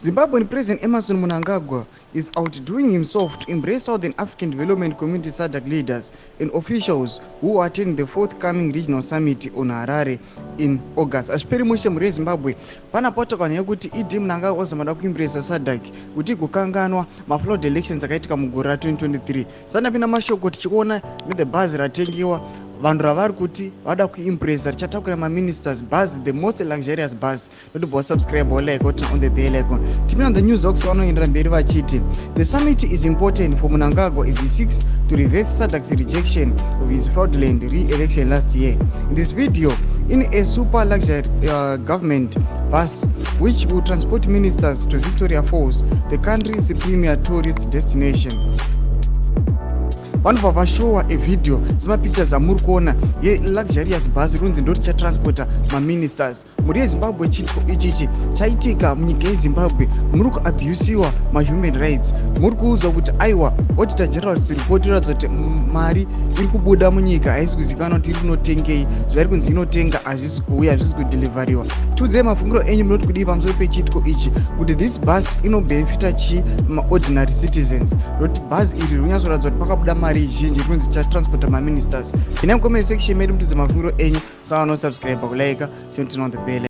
Zimbabwean President Emmerson Mnangagwa is outdoing himself to embrace Southern African Development Community SADC leaders and officials who attend the forthcoming regional summit on Harare in August. Hazviperi mushe, mhuri yeZimbabwe. Pana patakanhu yekuti ED Mnangagwa ozama kuimpresa SADC kuti igukanganwa mafraud elections akaitika mugore ra2023. Sandapinda mashoko, tichikuona nethe bhazi ratengiwa, vanhu ravari kuti vada kuimpresa, richatakura maministers, bus, the most luxurious bus. Notobva wasubscribe, walike, woturn on the bell icon. Tipinda the news ox, vanoendera mberi vachiti the summit is important for Mnangagwa as he seeks to reverse SADC's rejection of his fraudulent re-election last year. In this video, in a super luxury government bus which will transport ministers to Victoria Falls, the country's premier tourist destination, vanobva vashowa evhidhiyo semapictures amuri kuona yeluxurious bus rinonzi ndo richatransporta maministers. Mhuri yeZimbabwe, chiitiko ichichi chaitika munyika yeZimbabwe. Muri kuabusiwa mahuman rights. Muri kuudzwa kuti aiwa, Auditor General's report iratidza kuti mari iri kubuda munyika haisi kuzivikanwa kuti iri kunotengei. Zvairi kunzi inotenga hazvisi kuuya, hazvisi kudhilivhariwa. Tiudzei mafungiro enyu, munoti kudii pamusoro pechiitiko ichi, kuti this bus inobhenefita chii maordinary citizens, nokuti bhazi iri rinonyatsoratidza kuti pakabuda mari zhinji, rinonzi chatransporta maministers. Ine mucomment section medu, mutiudze mafungiro enyu. Saka nosubscribe, kulike, turn on the bell.